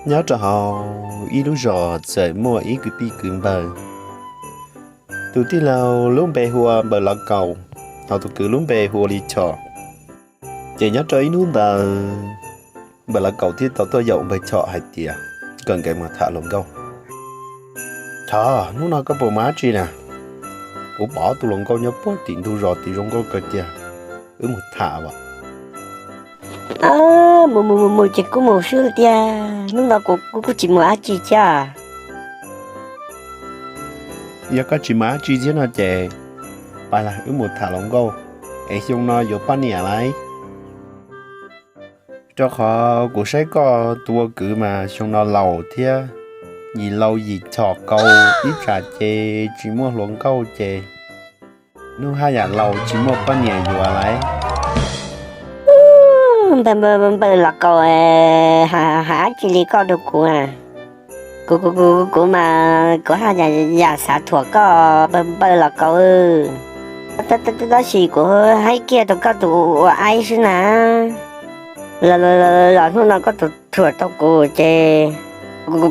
Nyob rau hauv ib lub zos txawm muaj ib kwv tij kwv npawg. Tus tij laug lub npe hu ua Npawg Lov Kaus, ho tus kwv lub npe hu ua Li Chom. Ces nyob rau ib hnub ntawd, Npawg Lov Kaus thiaj tau tuaj yaum Npawg Chom hais tias kom nkawd mus tham hluas nkauj. Chom, hnub no koj puas mus dab tsi na? Kuv pom ob tug hluas nkauj nyob puag tim ntug zos tim zoo nkauj kawg tiag, wb mus tham as. Mus mus mus mus ces kuj mus xwb tiag, hnub no kuv kuj tsis mus dab tsi thiab. Yog koj tsis mus dab tsi thiab no ces, pab wb mus tham hluas nkauj, es xyoo no yuav poj niam lauj. Rau qhov kuv saib koj tus ua kwv mas xyoo no laus thiab, yim laus yim chom kaus ib tsam ces tsis muaj hluas nkauj ces hnub haj yam laus tsis muaj poj niam yuav lauj. Npawg Lov Kaus, hais dab tsi li koj rau kuv? Kuv, kuv, kuv mas kuv haj yam xav thuam koj Npawg Lov Kaus, tab sis kuv haib kiag rau koj tus ua aib xwb na. Los hnub no koj tus thuam tau kuv ces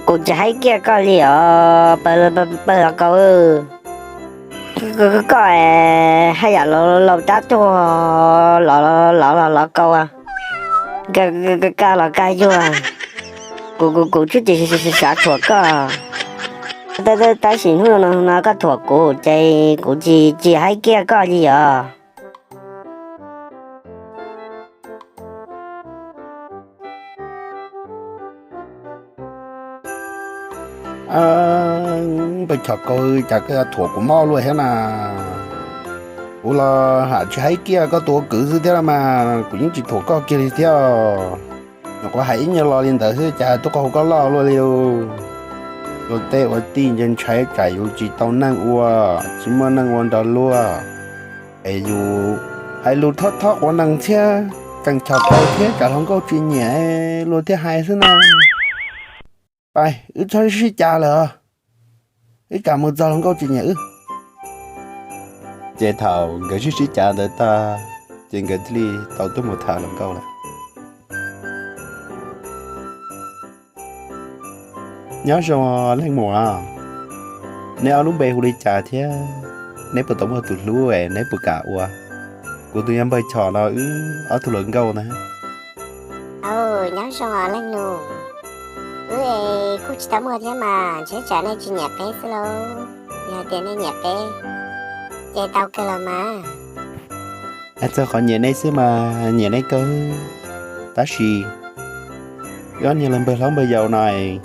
kuv tsis haib kiag koj li os Npawg Lov Kaus. Koj haj yam laus tab tuag, lov los lov kaus, kaj los kaj yuag, kuv kuv kuv tsis xav thuam koj. Tab sis hnub no koj thuam kuv ces kuv tsis haib kiag koj li os. Npawg Chom Kaus, cas koj yuav thuam kuv mob luaj thiab na? Kuv los haj tsis haib kiag koj tus ua kwv xwb thiab los mas kuv yeej tsis thuam koj kiag li thiab. Nyuam qhuav hais ib nyuag lo li ntawd xwb cas tuaj qw hu koj loj luaj li. Luag tej ua tij ntshai ntshai tsam yus tsis tau neeg ua, tsis muaj neeg ua nrog luag, es yus hais lus thob thob quav nees thiab, tseem chom kaus thiab tsam hluas nkauj tsis nyiam luag thiaj hais xwb na. Pab wb txhob sib cav lawm, wb tsam mus txog hluas nkauj tsis nyiam wb. Ces thaum nkawd sib sib cav ntawd tag, ces nkawd thiaj li tau tuaj mus tham hluas nkauj lawm. Nyob zoo leej muam, neb ob lub npe hu li cas thiab neb puas tau muaj tus hlub es neb puas kam ua? Kuv tus yog Npawg Chom no, wb ob tug hluas nkauj na. Nyob zoo os leej nus, wb es kuj tsis tau muaj thiab mas, ntshe tsam nej tsis nyiam peb xwb lauj. Yog hais tias nej nyiam peb ces tau kawg los mas. Txog qhov nyiam nej xwb mas nyiam nej kawg, tab sis wb ob niag los npawg hlob npawg yau no es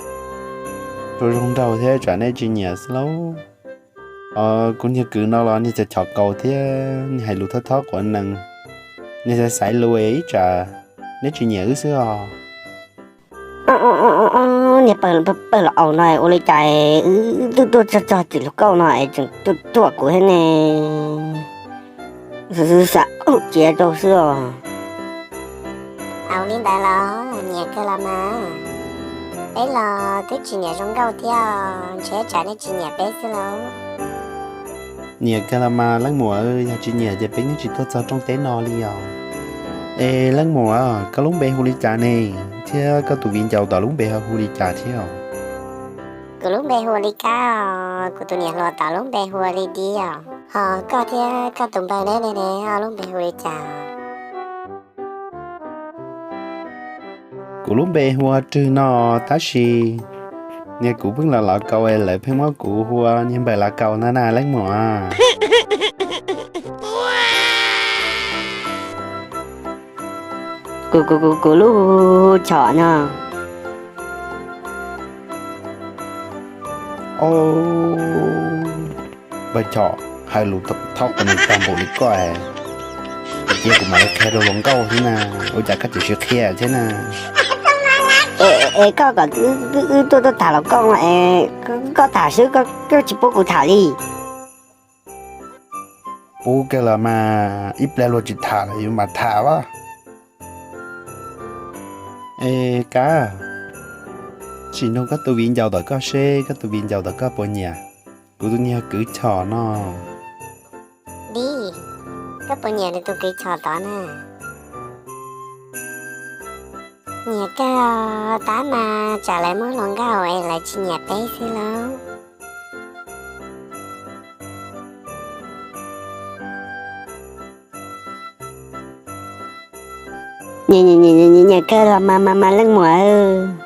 tsuas zoo nraug thiab tsam nej tsis nyiam xwb lauj. Kuv niag kwv no los niag chom chom kaus thiab niag hais lus thob thob quav nees, niag xaiv xaiv lus ib tsam neb tsis nyiam wb xwb os. Niag Npawg Lov Kaus no ua li cas wb tuaj txog txog tim hluas nkauj no es tseem tuaj thuam kuv thiab ne? Xav ua ciav rau xwb os. Au li ntawd los nyiam kawg los mas. Peb los twb tsis nyiam zoo nkauj thiab, ntshe tsam nej tsis nyiam peb xwb lauj. Nyiam kawg los mas leej muam, yog tsis nyiam ces peb yeej tsis tuaj txog rooj teb no li os. Es leej muam, koj lub npe hu li cas ne? Thiab koj tus viv ncaus tom lub npe ho hu li cas thiab? Kuv lub npe hu ua Li Kab os, kuv tus niam hluas tom lub npe hu ua Li Dib os. Ho koj thiab koj tus npawg neb ne, ob lub npe hu li cas? Kuv lub npe hu ua Rwg no, tab sis niag kuv pheej los Lov Kaus es lawv pheej muab kuv hu ua niag Npawg Lov Kaus na na leej muam. Kuv, kuv, kuv lub hu Chom no. Npawg Chom, hais lus thob quav nees tag npaum li koj, cia kuv mam li qhia rau hluas nkauj thiab na, ua cas koj tseem sib qhia thiab na? Es koj kom wb tuaj tuaj tham hluas nkauj no es koj tham xwb, koj tsis pub kuv tham li. Pub kawg los mas, ib pliag luag tsis tham lawm yus mam tham as. Es Kab, sim nug koj tus viv ncaus tom koj seb koj tus viv ncaus tom koj puas nyiam kuv tus niag kwv Chom no. Dib, koj puas nyiam nws tus kwv Chom tod na? Nyiam kawg, tab mas tsam lawv muab hluas nkauj es lawv tsis nyiam peb xwb lauj. Nyiam kawg los mas mas mas leej muam,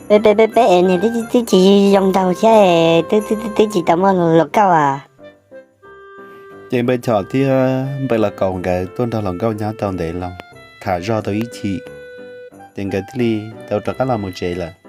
peb peb peb peb es niag twb twb tsis zoo nraug thiab, twb twb twb tsis tau muaj hluas nkauj as. Ces npawg Chom thiab npawg Los Kaum nkawd tuaj nrog hluas nkauj nyob tau ntev loo, tham zog tau ib chim, ces nkawd thiaj li tau rov qab los mus tsev lawm.